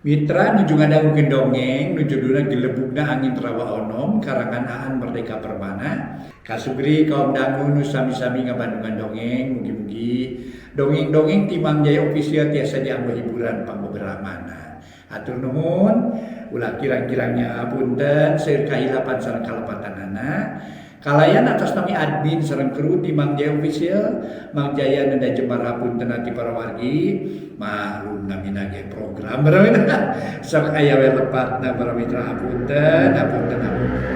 Mitra nuju ngadangukeun dongeng nu judulna Gelebugna Angin Rawa Onom karangan Aan Merdeka Permana. Kasugri kaum dangu nu sami-sami ngabandungan dongeng mugi-mugi dongeng-dongeng ti Mang Jaya Official tiasa dianggo hiburan pangbeberamana. Hatur nuhun, ulah kirang-kirangnya punten seueur kahilapan sareng kalepatanana. Kalayan atas nami admin sareng kru ti Mang Jaya Official, Mang Jaya nenda jembar hapunten ti para wargi, maklum namina ge program sok aya we lepatna para mitra hapunten, hapunten, hapunten.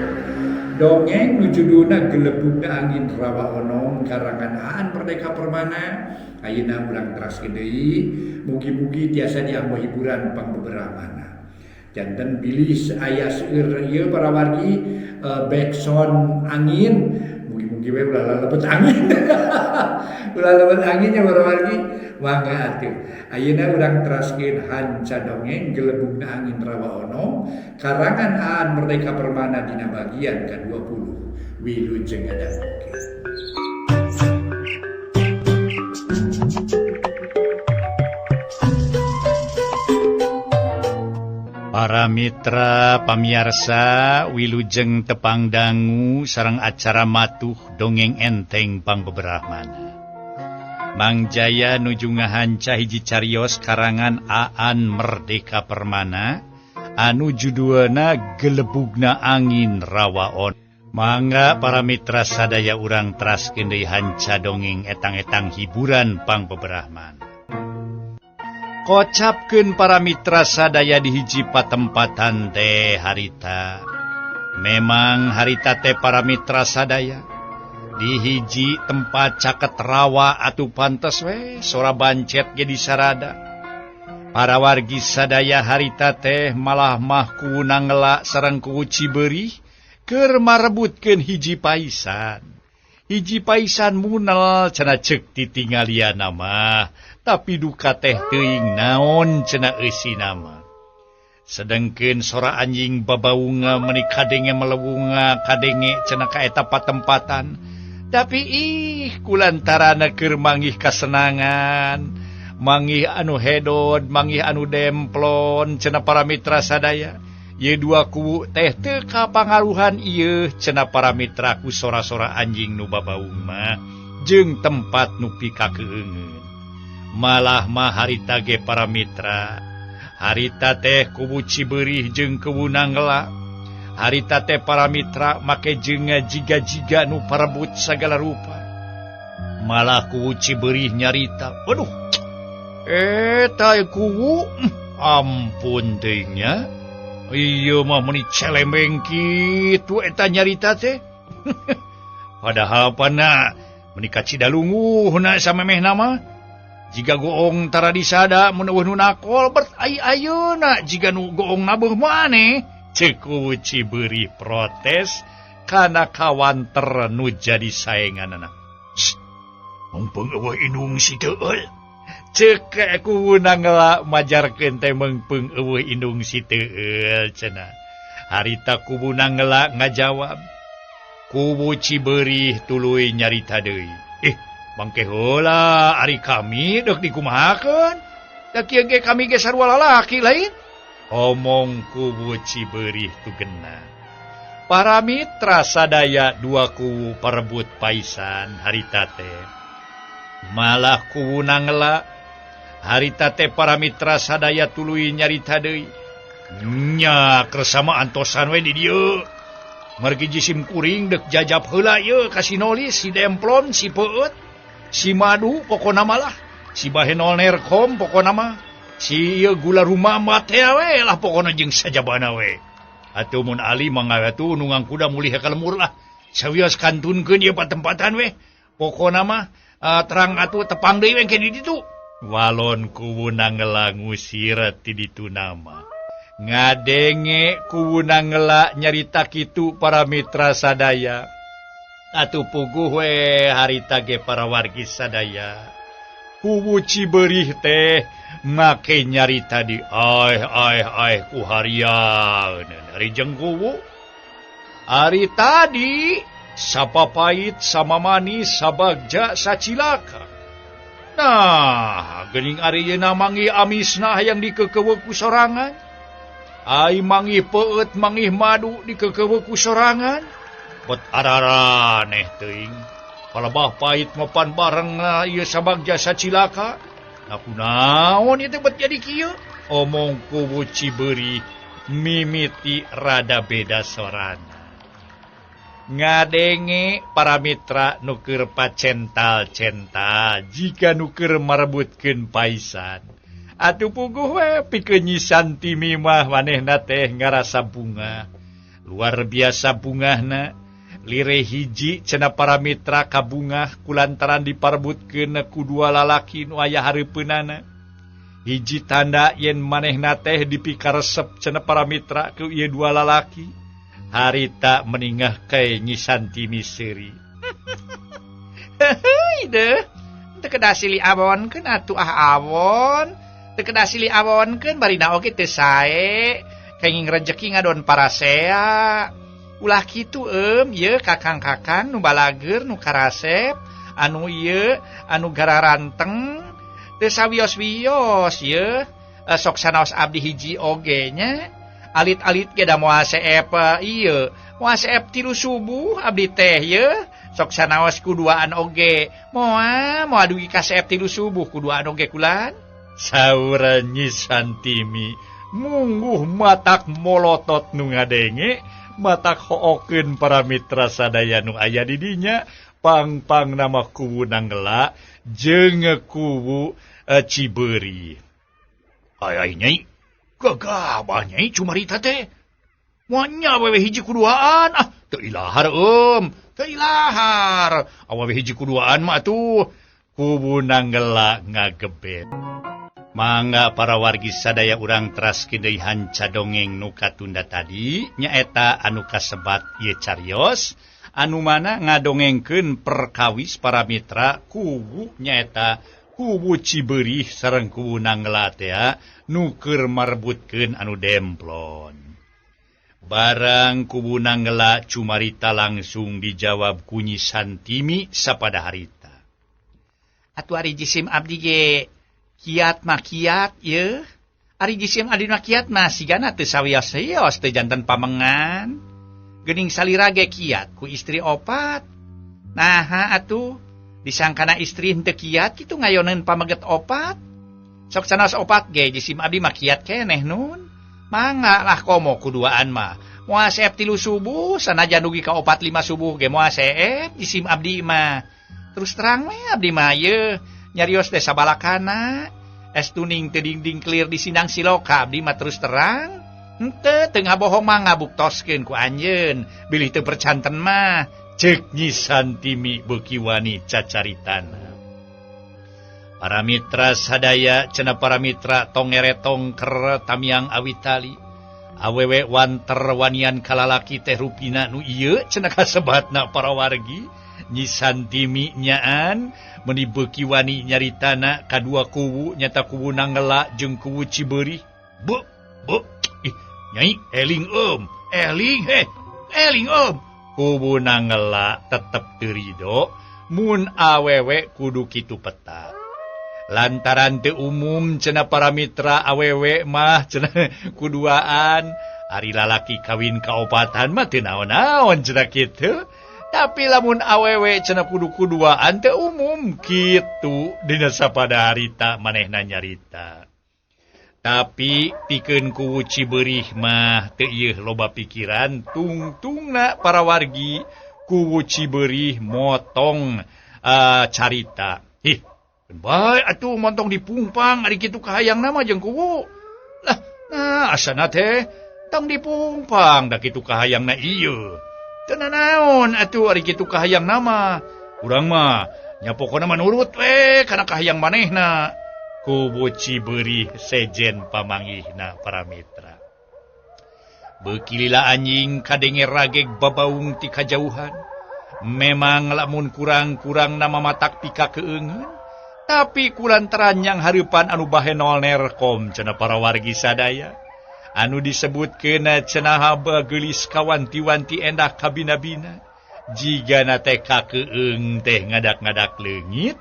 Dongeng nu judulna Gelebugna Angin Rawa Onom karangan Aan Merdeka Permana, ayeuna urang teraskeun deui, mugi-mugi tiasa dianggo hiburan pangbeberamana. Janten bilih aya seueur ieu para wargi backsound angin, mugi-mugi we ulah lalebet angin. Ulah lebet anginnya para wargi, mangga atuh. Ayeuna urang teraskeun hanca dongeng Gelebugna Angin Rawa Onom karangan Aan Merdeka Permana dina bagian ka-20. Wilujeng ngadangukeun. Para mitra pamiarsa wilujeng tepang dangu sareng acara matuh dongeng enteng pangbeberahmana. Mang Jaya nuju ngahanca hiji carios karangan Aan Merdeka Permana anu judulna Gelebugna Angin Rawa Onom. Mangga para mitra sadaya urang teraskeun deui hanca dongeng etang-etang hiburan pangbeberahmana. Kocapkeun para mitra sadaya di hiji patempatan teh harita. Memang harita teh para mitra sadaya di hiji tempat caket rawa atuh pantes we sora bancet ge disarada. Para wargi sadaya harita teh malah mah ku nangela sareng ku Cibeurih keur marebutkeun hiji paisan. Hiji paisan munel cenah ceuk titingaliana mah, tapi duka teh teuing naon cenah eusina mah. Sedengkeun sora anjing babaunga meuni kadenge melewunga kadenge cenah ka eta patempatan. Tapi ih kulantarana keur manggih kasenangan, manggih anu hedod, manggih anu demplon cenah para mitra sadaya. Ye dua kuwu teh teu kapangaruhan ieu cenah para mitra ku sora-sora anjing nu babaung mah jeung tempat nu pikakeungeun. Malah mah harita ge para mitra, harita teh kuwu Cibeurih jeung kuwu Nanggela. Harita teh para mitra make jeung jiga-jiga nu parebut sagala rupa. Malah kuwu Cibeurih nyarita, "Aduh, eta kuwu ampun teuing nya. Ieu mah meuni celemeng kitu eta nyarita teh." Padahal pana meuni kacida lunguhna samemehna mah. Jiga goong tara disada mun eueuh nu nakol bert ai ayeuna jiga nu goong nabeuh maneh. Ceuk kuwu Cibeurih protes kana kawanter nu jadi saenganana. Mengpeung eueuh indung si teueul. Ceuk kuwu Nanggela majarkeun teh meungpeung eueuh indung si teueul cenah. Harita kuwu Nanggela ngajawab. Kuwu Cibeurih tuluy nyarita deui. Bangke heula ari kami deuk dikumahakeun. Da kieu ge kami ge sarua lalaki lain. Omong kuwu Cibeurih tugena. Para mitra sadaya dua kuwu parebut paisan harita teh. Malah kuwu Nanggela harita teh para mitra sadaya tuluy nyarita deui. Nya kersama antosan we di dieu. Margi jisim kuring deuk jajap heula ieu ka si Nolis, si Demplon, si Peueut, si Madu pokona malah, si Bahenol Nerkom pokona mah, si ieu gula rumah mate we lah pokona jeung sajabana we. Atuh mun Ali mah ngawatu nunggang kuda mulih ka lemur lah. Sawios kantunkeun ieu patempatan we. Pokona mah terang atuh tepang deui we ke di ditu. Walon kuwu Nanggela ngusir ti ditu nama. Ngadenge kuwu Nanggela nyarita kitu para mitra sadaya. Atuh puguh we harita ge para wargi sadaya. Kuwu Cibeurih teh make nyarita di ai ai ai ku harian ari jeung kuwu. Ari tadi sapapait sama manis sabagja sacilaka. Nah, Geuning ari yeuna manggih amisna hayang dikeukeuweuk ku sorangan. Ai manggih peueut manggih madu dikeukeuweuk ku sorangan. Bet araraneh teuing. Palebah pait mapan bareng ieu sabagja sacilaka. Nah kunaon ieu teh bet jadi kieu? Omong kuwu Cibeurih mimiti rada beda sorana. Ngadenge para mitra nu keur pacental-cental jika nu keur marebutkeun paisan. Atuh puguh we pikeun Nyi Santimi mah manehna teh ngarasa bungah. Luar biasa bungahna. Lire hiji cenah para mitra kabungah kulantaran diparebutkeun ku dua lalaki nu aya hareupeunana. Hiji tanda yen manehna teh dipikaresep cenah para mitra ku ieu dua lalaki. Harita meningah ke Nyi Santimi seuri. Heuy deuh, teu kedah silih awonkeun atuh ah awon. Teu kedah silih awonkeun barina oge teu sae. Kenging rejeki ngadon parasea. Ulah kitu ieu kakang-kakang nu balageur nu karasep, anu ieu anu gararanteng teu sawios-wios ieu sok sanaos abdi hiji oge nya. Alit-alit ge da moal seep ieu moal seep 3 subuh abdi teh ye sok sanaos kuduaan oge moal moal dugi ka seep 3 subuh kuduaan oge kulan. Saur Nyi Santimi mungguh matak molotot nu ngadenge matak hookeun para mitra sadaya nu aya di dinya pang-pang nama kuwu Nanggela jeung kuwu Cibeurih. Ay nyai gagah nyai cumarita teh. Moanya awewe hiji kuduaan ah teu ilahar teu ilahar awewe hiji kuduaan mah atuh. Kuwu Nanggela ngagebet. Mangga para wargi sadaya urang teras deui hanca dongeng nu katunda tadi nyaeta anu kasebat ieu carios anu mana ngadongengkeun perkawis para mitra kuwu nyaeta kuwu Cibeurih sareng kuwu Nanggela teh nu keur marebutkeun anu demplon. Barang kuwu Nanggela cumarita langsung dijawab ku Nyi Santimi sapada harita. Atuh ari jisim abdi ge kiat mah kiat ye. Ari jisim abdi mah kiat mah sigana teu sawios-wios teu janten pamengan. Geuning salira ge kiat ku istri opat. Naha atuh disangkana istri henteu kiat kitu ngayoneun pameget opat. Sok sanaos opat ge jisim abdi mah kiat keneh nun. Mangga lah komo kuduaan mah. Moal seep 3 subuh sanajan dugi ka 4 5 subuh ge moal seep jisim abdi mah. Terus terang we abdi mah ye nyarios teh sabalakana. Es tuning teu dingding clear di sindang siloka abdi mah terus terang. Henteu teu ngabohong mah ngabuktoskeun ku anjeun bilih teu percanten mah. Ceuk Nyi Santimi beuki wani cacaritana. Para mitra sadaya cenah para mitra tong ngeretong ker tamiang awitali. Awewe wanter wanian kalalaki teh rupina nu ieu cenah kasebatna para wargi. Nyi Santimi nyaan meuni beuki wani nyaritana kadua kuwu nyata kuwu Nanggela jeung kuwu Cibeurih. Be be ih nyai eling eling heh eling Kuwu Nanggela tetep teu rido mun awewe kudu kitu peta. Lantaran teu umum cenah para mitra awewe mah cenah kuduaan ari lalaki kawin kaopatan mah teu naon-naon cenah kitu. Tapi lamun awewe cenah kudu kuduaan teu umum kitu dina sapada harita manehna nyarita. Tapi pikeun kuwu Cibeurih mah teu ieu loba pikiran tungtungna para wargi kuwu Cibeurih motong carita. Ih, bae atuh montong dipungpang ari kitu kahayangna mah jeung kuwu. Lah, nah asana teh tong dipungpang da kitu kahayangna ieu. Teu nanaon atuh ari kitu kahayangna mah. Urang mah nya pokona mah nurut we kana kahayang manehna. Kuwu Cibeurih sejen pamanggihna para mitra. Beuki lila anjing kadenge rageg babaung ti kajauhan. Memang lamun kurang-kurang nama matak pika keungeun, tapi kulantaran yang hareupan anu bahenol nerkom cenah para wargi sadaya. Anu disebutkeun cenah haba geulis kawanti-wanti endah kabina-bina. Jigana teh kakeung teh ngadak-ngadak leungit.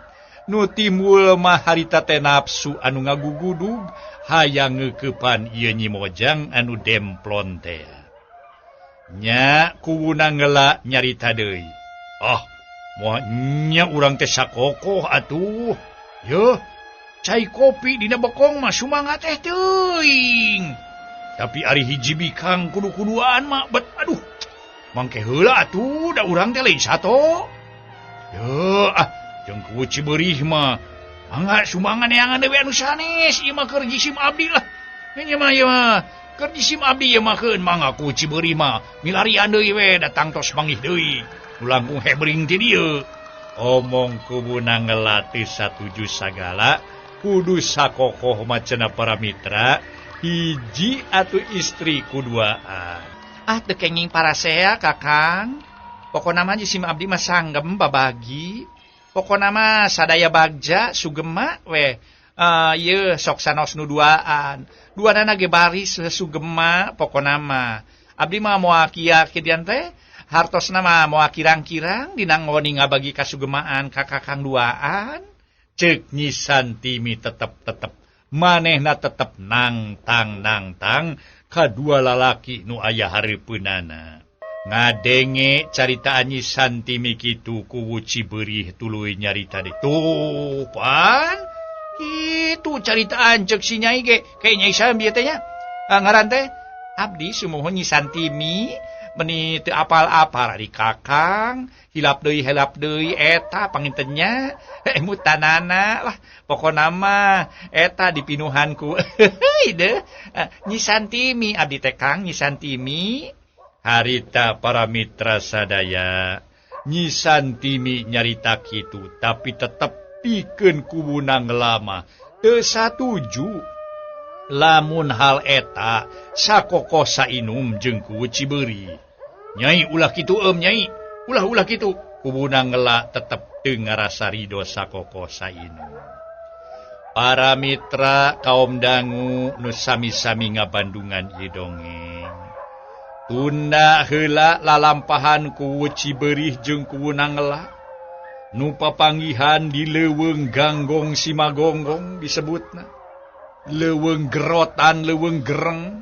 Nu timbul mah harita teh nafsu anu ngagugudug hayang ngeukepan ieu Nyi Mojang anu demplon teh. Nya kuwuna ngela nyarita deui. Ah, moal nya urang teh sakokoh atuh. Yeuh, cai kopi dina bokong mah sumangat teh teuing. Tapi ari hiji bikang kudu-kuduan mah bet aduh. Mangke heula atuh da urang teh lain sato. Yeuh, ah jeung kuwu Cibeurih mah mangga sumbangan neangan deui anu sanes ieu mah keur jisim abdi lah. Nya mah ieu mah keur jisim abdi ieu mah keun mangga ku Cibeurih mah milarian deui we datang tos manggih deui. Nu langkung hebring ti dieu. Omong kubuna ngelatih satuju sagala kudu sakokoh mah cenah para mitra hiji atuh istri kuduaan. Ah teu kenging parasea Kakang. Pokona mah jisim abdi mah sanggem babagi. Pokona mah sadaya bagja sugema we. Ieu sok sanos nu duaan. Duanana ge baris sugema pokona mah. Abdi mah moal kieu kidian teh hartosna mah moal kirang-kirang dina ngoni ngabagi kasugemaan ka Kakang duaan. Ceuk Nyi Santimi tetep-tetep manehna tetep nangtang nangtang kadua lalaki nu aya hareupeunana. Ngadenge caritaan Nyi Santimi kitu kuwu Cibeurih tuluy nyarita deui. Tuh pan kitu caritaan ceuk si Nyai ge kayak Nyai Sam bieu teh nya. Ngaran teh abdi sumuhun Nyi Santimi meni teu apal-apal ari Kakang hilap deui eta panginten nya mutanana lah pokona mah eta dipinuhan ku deuh Nyi Santimi abdi teh Kang Nyi Santimi. Harita para mitra sadaya Nyi Santimi nyarita kitu tapi tetep pikeun kuwuna ngelama teu satuju lamun hal eta sakokoh sainum jeung kuwu Cibeurih. Nyai ulah kitu nyai ulah-ulah kitu kuwuna ngela tetep teu ngarasa rido sakokoh sainum. Para mitra kaum dangu nu sami-sami ngabandungan ieu dongeng. Tunda heula lalampahan kuwu Cibeurih jeung kuwu Nangela nu papanggihan di leuweung Ganggong Simagonggong disebutna leuweung gerotan leuweung gereng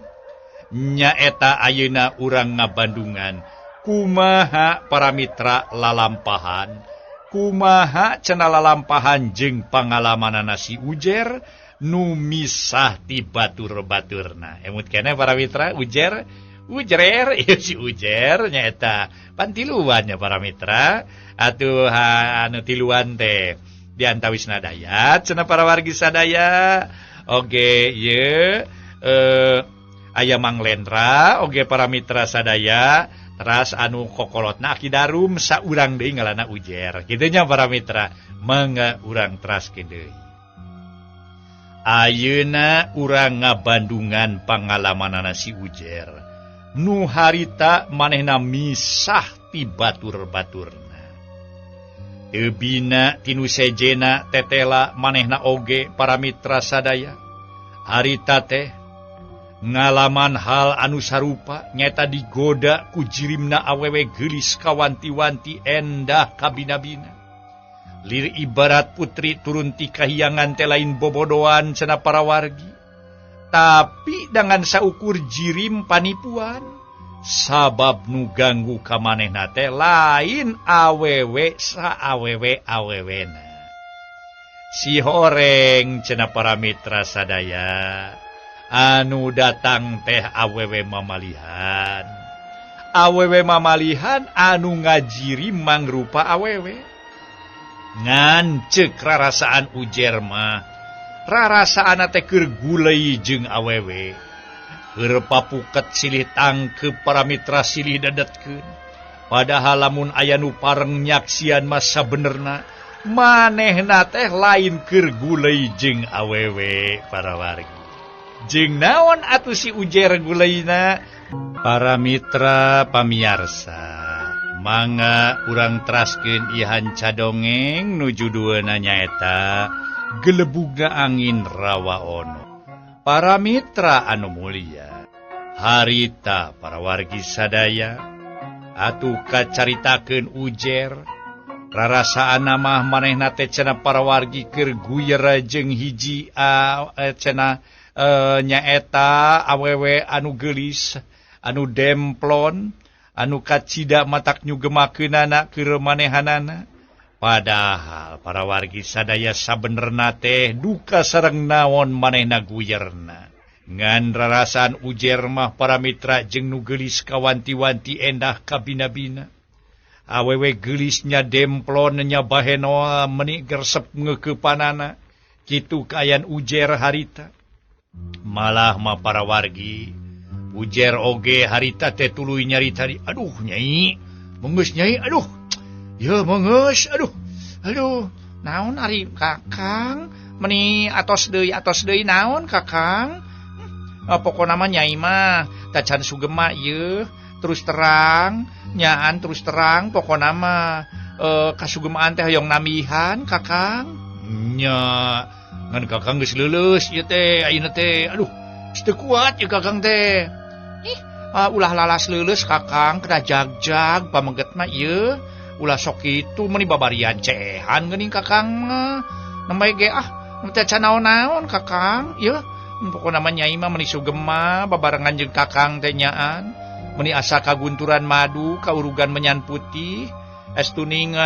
nyaeta ayeuna urang ngabandungan kumaha para mitra lalampahan kumaha cenah lalampahan jeung pangalamanana si Ujer nu misah ti batur-baturna. Emut keneh para mitra Ujer Ujer ieu si Ujer nyaeta pantiluannya para mitra atuh anu tiluan teh diantawisna dayat cenah para wargi sadaya oge ieu aya Mang Lendra oge para mitra sadaya teras anu kokolotna Aki Darum saurang deui ngalana Ujer kitu nya para mitra mangga urang teraskeun deui. Ayeuna urang ngabandungan pangalamanana si Ujer nu harita manehna misah ti batur-baturna. Teu bina tinu sejena tetela manehna oge para mitra sadaya. Harita teh ngalaman hal anu sarupa nyaeta digoda ku jirimna awewe geulis kawanti-wanti endah kabina-bina. Lir ibarat putri turun ti kahiyangan teh lain bobodoan cenah para wargi. Tapi dengan saukur jirim panipuan sabab nu ganggu ka manehna teh lain awewe saawewe awewena. Si horeng cenah para mitra sadaya anu datang teh awewe mamalihan. Awewe mamalihan anu ngajiri mangrupa awewe. Ngan ceuk rarasaan Ujer mah rarasaan teh keur gulei jeung awewe. Keur papuket silih tangkeup para mitra silih dedetkeun. Padahal lamun aya nu pareng nyaksian mah sabenerna manehna teh lain keur gulei jeung awewe para wargi. Jeung naon atuh si Ujer guleina? Para mitra pamiarsa, mangga urang teraskeun ieu hanca dongeng nu judulna nyaeta Gelebugna Angin Rawa Ono. Para mitra anu mulia, harita para wargi sadaya atuh kacaritakeun Ujer Rarasaan mah manehna teh cenah para wargi keur guyer jeung hiji cenah nyaeta awewe anu geulis, anu demplon, anu kacida matak nyugemakeunana keur manehanana. Padahal para wargi sadaya sabenerna teh duka sareng naon manehna guyerna. Ngan rarasaan ujer mah para mitra jeung nu geulis kawanti-wanti endah kabina-bina. Awewe geulisnya demplon nya baheno meni gersep ngeukepanana. Kitu kaayaan ujer harita. Malah mah para wargi ujer oge harita teh tuluy nyarita di aduh nyai, menggeus nyai, aduh. Ya menggeus, aduh. Aduh, naon ari Kakang? Meni atos deui naon Kakang? Pokona mah nyai mah tacan sugema ieu, terus terang, nyaan terus terang pokona mah kasugemaan teh hoyong nambihan Kakang. Nya, ngan Kakang geus leuleus ieu teh ayeuna teh. Aduh, teu kuat ieu Kakang teh. Ih, ulah lalas leuleus Kakang, kena jag-jag pameget mah ieu. Ulah sok kitu meni babarian cehan geuning Kakang mah. Nembe ge ah, teh can naon-naon Kakang ieu. Pokona mah nyai mah meni sugema babarengan jeung Kakang teh nyaan. Meni asa kagunturan madu, kaurugan menyan putih. Estuning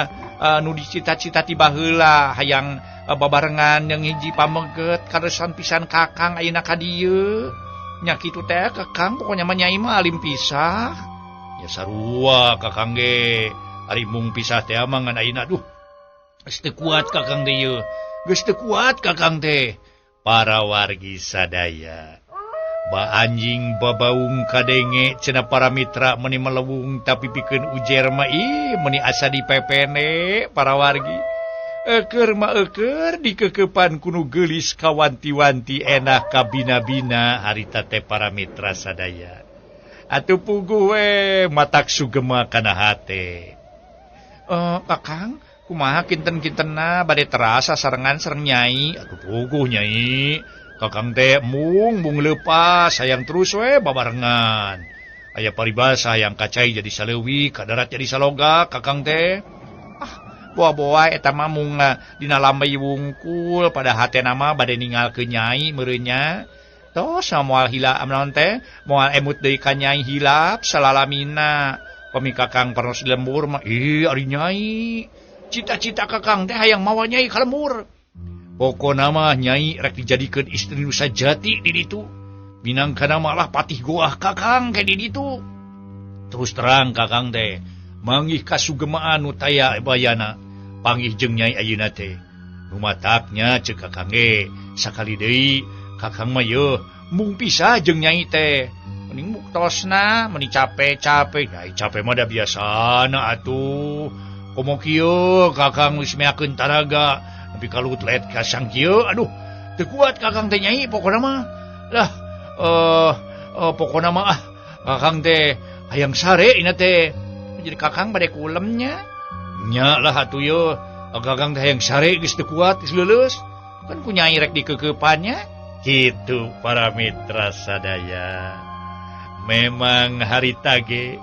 nu dicita-cita ti baheula hayang babarengan jeung hiji pameget karesan pisan Kakang ayeuna ka dieu. Nya kitu teh Kakang, pokona mah nyai mah alim pisah. Ya sarua Kakang ge. Ari mung pisah teh mah ngan ayeuna aduh. Geus teu kuat Kakang teh ieu. Geus teu kuat Kakang teh. Para wargi sadaya. Ba anjing babaung kadenge cenah para mitra meni melewung tapi pikeun ujer mah ih meni asa dipepene para wargi. Eukeur mah eukeur dikekepan kunu geulis kawanti-wanti enah kabina-bina harita teh para mitra sadaya. Atuh puguh we matak sugema kana hate. Kakang, kumaha kinten-kintenna bade terasa sarengan sareng nyai? Atuh puguh nyai. Kakang teh mung leupas hayang terus we babarengan. Aya paribasa hayang kacai jadi saleuwi, kadarat jadi saloga Kakang teh. Ah, boa-boa eta mah mung dina lambai wungkul pada hatena mah bade ningalkeun nyai meureunnya. Tos moal hilap naon teh, moal emut deui ka nyai hilap salalamina. Pami Kakang paros di lembur mah ih ari nyai. Cita-cita Kakang teh hayang mawa nyai ka lembur. Pokona mah nyai rek dijadikeun istri nu sajati di ditu. Minangkana malah patih goah Kakang ke di ditu. Terus terang Kakang teh manggih kasugemaan nu taya bayana panggih jeung nyai ayeuna teh. Nu mataknya ceuk Kakang ge sakali deui Kakang mah yeuh mung pisah jeung nyai teh. Mending buktosna meni capek-capek. Nyai capek mah da biasana atuh. Komo kieu Kakang geus meakeun taraga nepi ka lutlet ka sang kieu aduh teu kuat Kakang teh nyai pokona mah. Lah pokona mah ah Kakang teh hayang sare ina teh. Jadi Kakang bade kulemnya. Nya lah atuh yeuh Kakang teh hayang sare geus teu kuat geus leuleus. Kan ku nyai rek dikeukepannya. Kitu para mitra sadaya. Memang harita ge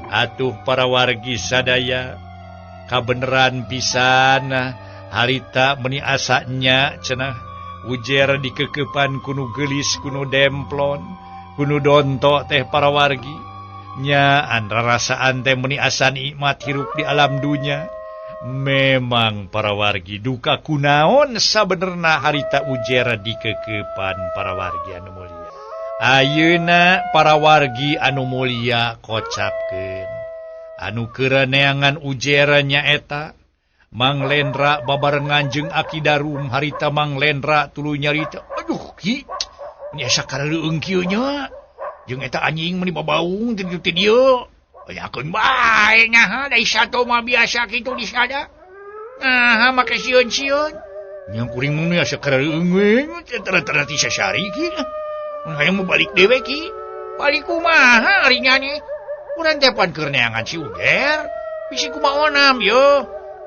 atuh para wargi sadaya kabeneran pisan harita meni asanya cenah ujer dikekepan kunu geulis kunu demplon kunu donto teh para wargi nya rarasaan teh meni asa nikmat hirup di alam dunya. Memang para wargi duka kunaon sabenerna harita ujer dikekepan para wargi anu mulia. Ayeuna para wargi anu mulia kocapkeun anu keur neangan ujer nyaeta Mang Lendra babarengan jeung Aki Darum harita Mang Lendra tuluy nyarita aduh ki meni asa kareueung kieu nya jeung eta anjing meni babaung ti dieu Ayakeun bae nya da sato mah biasa kitu di sada. Nah, make sieun-sieun. Nya kuring mah asa kareueung we teh ti sasari ki. Mun hayang mau balik dewe ki. Balik kumaha ari nyane? Urang teh pan keur neangan si Ujer. Bisi kumaha onam ye.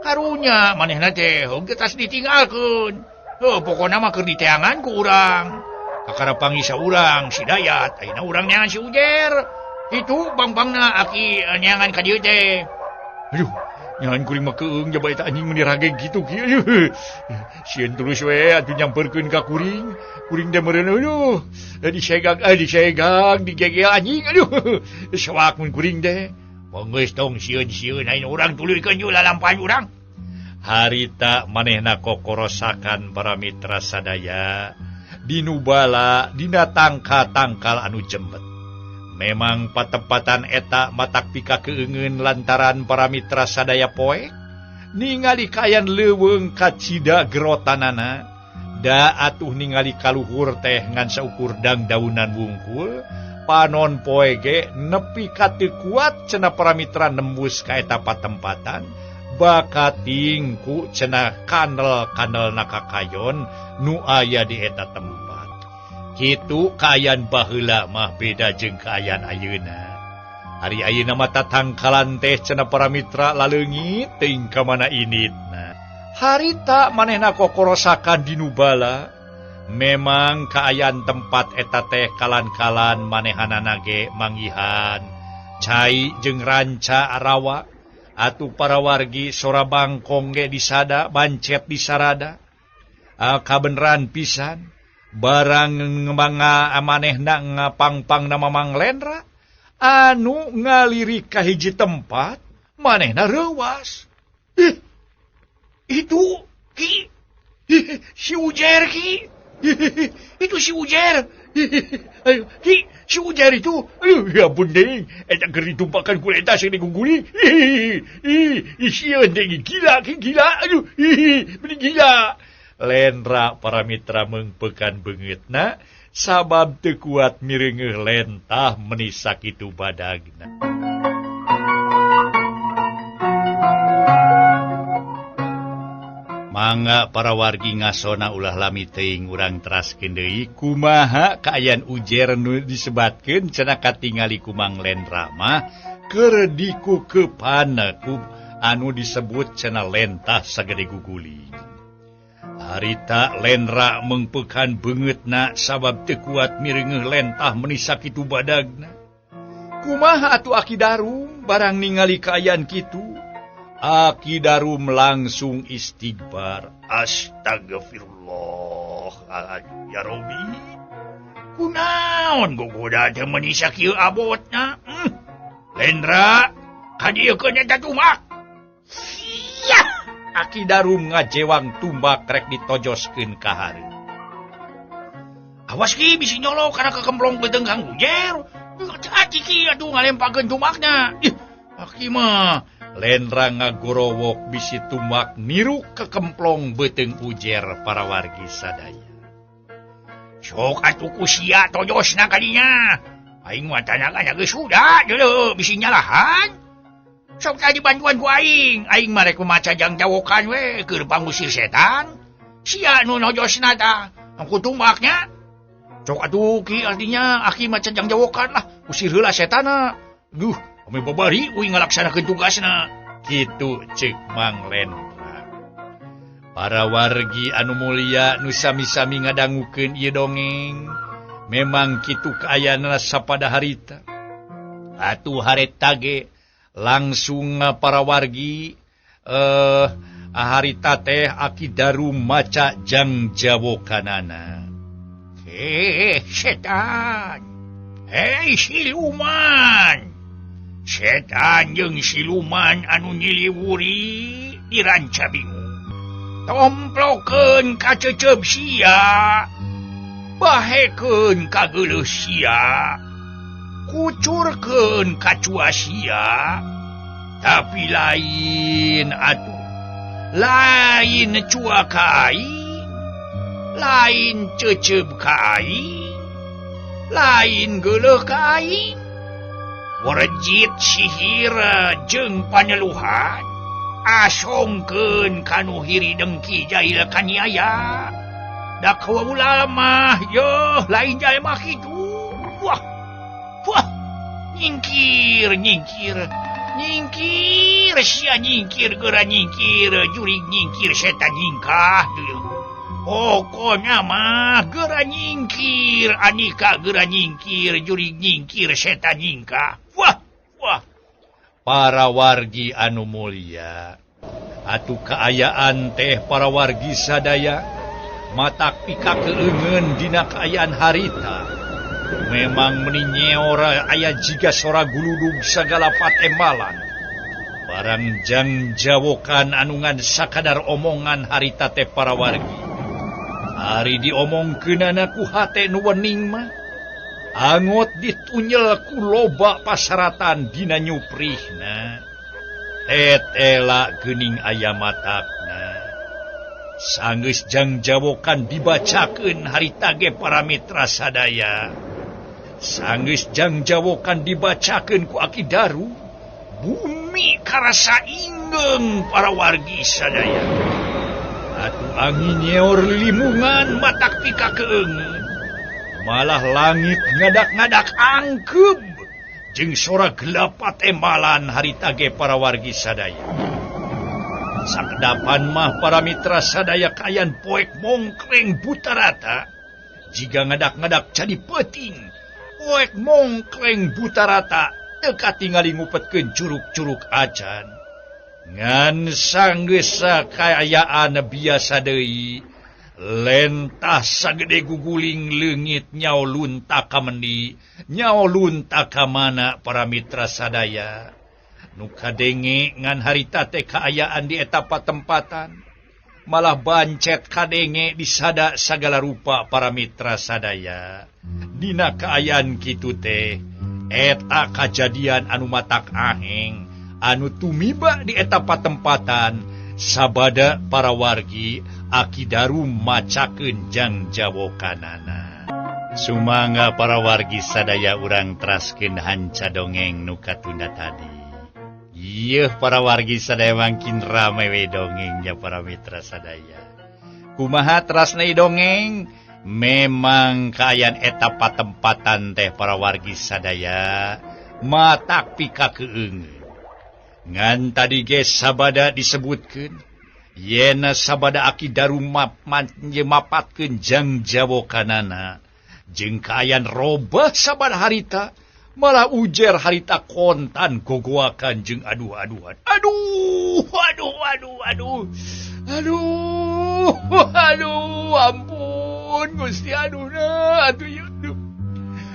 Karunya manehna teh heuh tas ditinggalkeun. Heuh pokona mah keur diteangan ku urang. Kakara panggih saurang si Dayat, ayeuna urang neangan si Ujer. Itu bang-bangna aki neangan ka dieu teh. Aduh, Nyahan kuring mah keung jaba eta anjing meuni rage kitu kieu. Sieun terus we atuh nyamperkeun ka kuring. Kuring teh meureun aduh. Disegag disegag digegel anjing aduh. Sewak mun kuring teh. Geus tong sieun-sieun aing urang tuluykeun ju lalampahan urang. Harita manehna kokorosakan para mitra sadaya dinubala dina tangka-tangkal anu jembet. Memang patempatan eta matak pika keungeun lantaran para mitra sadaya poek ningali kaayaan leuweung kacida gerotanana da atuh ningali kaluhur teh ngan saukur dangdaunan wungkul panon poe ge nepi ka teu kuat cenah para mitra nembus ka eta patempatan bakating ku cenah kanel-kanel nakakayon nu aya di eta tempat. Kitu kaayaan baheula mah beda jeung kaayaan ayeuna. Ari ayeuna mah tatangkalan teh cenah para mitra laleungit teuing ka mana initna. Harita manehna kokorosakan dinubala. Memang kaayaan tempat eta teh kalan-kalan manehanana ge manggihan cai jeung ranca arawa atuh para wargi sora bangkong ge disada bancet disarada. Kabeneran pisan barang mangga manehna ngapangpang nama Mang Lendra anu ngalirik ka hiji tempat manehna reuwas. Ih, itu ki si Ujer ki. Itu si Ujer. Ayo ki si Ujer itu. Aduh ya ampun deui eta keur ditumpakan ku eta sing diguguli. Ih, sieun deui gila ki gila. Aduh, beuni gila. Lendra para mitra mengpekan beungeutna sabab teu kuat mireungeuh lentah meuni sakitu badagna. Mangga para wargi ngasona ulah lami teuing urang teraskeun deui kumaha kaayaan Ujer nu disebatkeun cenah katingali ku Mang Lendra mah keur dikukepan ku anu disebut cenah lentah sagede guguling. Harita Lendra mengpekan beungeutna sabab teu kuat mireungeuh lentah meuni sakitu badagna. Kumaha atuh Aki Darum barang ningali kaayaan kitu? Aki Darum langsung istighfar. Astagfirullah ya Robi. Kunaon gogoda teh meuni sakieu abotna? Lendra, ka dieu keun eta tumbak. Sia! Aki Darum ngajewang tumbak rek ditojoskeun ka hareup. Awas ki bisi nyolok kana kekemplong beuteung Kang Ujer. Ati ki atuh ngalempakeun tumbakna. Ih, aki mah Lendra ngagorowok bisi tumbak niru kekemplong beuteung Ujer para wargi sadaya. Sok atuh ku sia tojosna kadinya. Aing mah tanaga geus sudah deuleu bisi nyalahan. Sok tadi bantuan ku aing, aing mah rek maca jang jawokan we keur pangusir setan. Sia nu nojosna tah, ku tumbaknya. Sok atuh ki artinya aki maca jang jawokan lah, usir heula setanna. Duh, ame babari uing ngalaksanakeun tugasna. Kitu ceuk Mang Lendra. Para wargi anu mulia nu sami-sami ngadangukeun ieu dongeng, memang kitu kaayaanna sapada harita. Atuh hareta ge langsung para wargi harita teh Aki Darum maca jang jawokanana. Setan. Hei siluman. Setan jeung siluman anu nyiliwuri di Ranca Bingung. Tomplokeun ka cecep sia. Bahekeun ka geuleuh sia. Kucurkeun ka cua sia. Tapi lain atuh. Lain cua ka aing. Lain cecep ka aing. Lain geuleuh ka aing. Werejit sihir jeung panyeluhan. Asongkeun kanu hiri dengki jahil kaniaya. Da kaula mah yeuh lain jalma kitu. Wah. Wah. Nyingkir, nyingkir. Nyingkir sia nyingkir geura nyingkir jurig nyingkir setan nyingkah deui. Pokona mah geura nyingkir anika geura nyingkir jurig nyingkir setan nyingkah. Wah, wah. Para wargi anu mulia atuh kaayaan teh para wargi sadaya matak pika keungeun dina kaayaan harita memang meni nyeora aya jiga sora guludug sagala patembalan barang jang jawokan anu ngan sakadar omongan harita teh para wargi ari diomongkeunana ku hate nu wening mah angot ditunyel ku loba pasaratan dina nyuprihna tetela geuning aya matakna sanggeus jang jawokan dibacakeun harita ge para mitra sadaya sanggeus jang jawokan dibacakeun ku Aki Daru bumi karasa inggeung para wargi sadaya atuh angin nyeor limungan matak pika keungeun malah langit ngadak-ngadak angkeb jeung sora gelap patembalan harita ge para wargi sadaya sakedapan mah para mitra sadaya kayan poek mongkleng butarata jiga ngadak-ngadak jadi peuting poek mongkleng butarata teu katingali ngupetkeun curug-curug acan ngan sanggeus kaayaan biasa deui lentah sagede guguling leungit nyao lunta ka mendi nyao lunta ka mana para mitra sadaya nu kadenge ngan harita teh kaayaan di eta patempatan malah bancet kadenge disada sagala rupa para mitra sadaya dina kaayaan kitu teh eta kajadian anu matak aheng anu tumiba di eta patempatan sabada para wargi Aki Daru macakeun jang jawokanana. Sumangga para wargi sadaya urang teraskeun hanca dongeng nu katunda tadi. Yeuh para wargi sadaya mangkin rame we dongengnya para mitra sadaya. Kumaha terasna dongeng? Memang kaayaan eta patempatan teh para wargi sadaya matak pika keungeun. Ngan tadi ge sabada disebutkeun yena sabada Aki Daru mapatkeun jang jawokanana jeung kaayaan robah sabada harita malah ujer harita kontan gogoakan jeung aduh-aduhan aduh aduh aduh aduh aduh aduh ampun Gusti aduh na atuh ieu aduh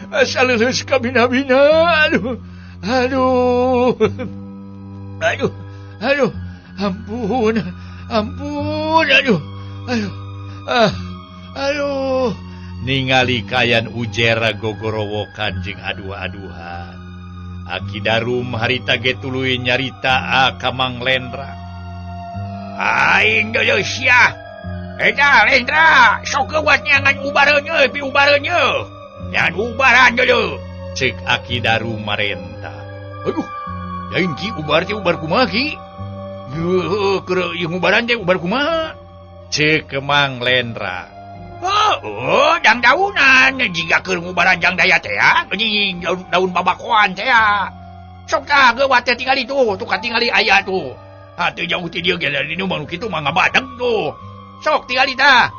asal leuleus kabina-bina aduh aduh aduh aduh ampun ampun aduh aduh ah aduh ningali kayan ujer gogorowokan jeung aduh-aduhan Aki Darum harita ge tuluy nyarita ka Mang Lendra aing deuleu sia eta Lendra sok geuwat nyangan ubareun euy pi ubareun yeuh nyangan ubaran deuleu ceuk Aki Darum marenta aduh lain ki ubar teh ubar kumaha ki keur ieu ngubaran teh ubar kumaha ceuk Mang Lendra oh jang daunan jiga keur ngubaran jang daya teh geuning daun babakoan teh sok tah geuwat teh tingali tuh tuh katingali aya tuh ha teu jauh ti dieu ge di nu mah kitu mah ngabadeg tuh sok tingali tah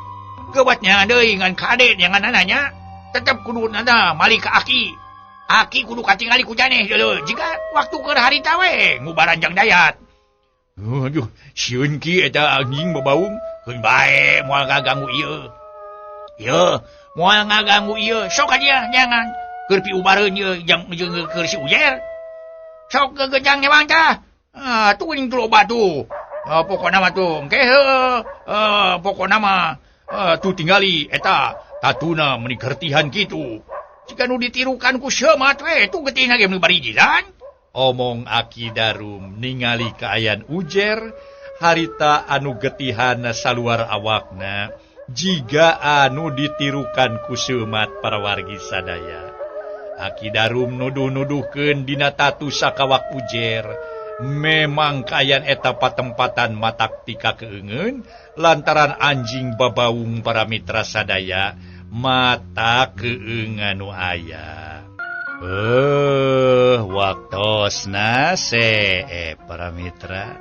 geuwat nya deui ngan kade nyanganana nya tetep kudu nana mali ka aki aki kudu katingali ku janeh deuleu jiga waktu keur harita we ngubaran jang dayat. Aduh, sieun ki eta anjing babaung, keun bae moal ngaganggu ieu. Ieu, moal ngaganggu ieu, sok aja jangan. Keur piubareun ieu jang jeung keur si Ujer. Sok gegejang newang tah. Ah, tuh ning loba tuh. Pokona mah tuh, engke heuh. Pokona mah tuh tingali eta tatuna meuni gertihan kitu. Jika nu ditirukan ku seumat we, tuh getihna ge meuni barijilan. Omong Aki Darum ningali kaayaan Ujer harita anu getihan saluar awakna jiga anu ditirukan ku seumat para wargi sadaya. Aki Darum nuduh-nuduhkeun dina tatu sakawak Ujer. Memang kaayaan eta patempatan matak tika keungeun lantaran anjing babaung para mitra sadaya mata keungan nu aya. Waktosna para mitra.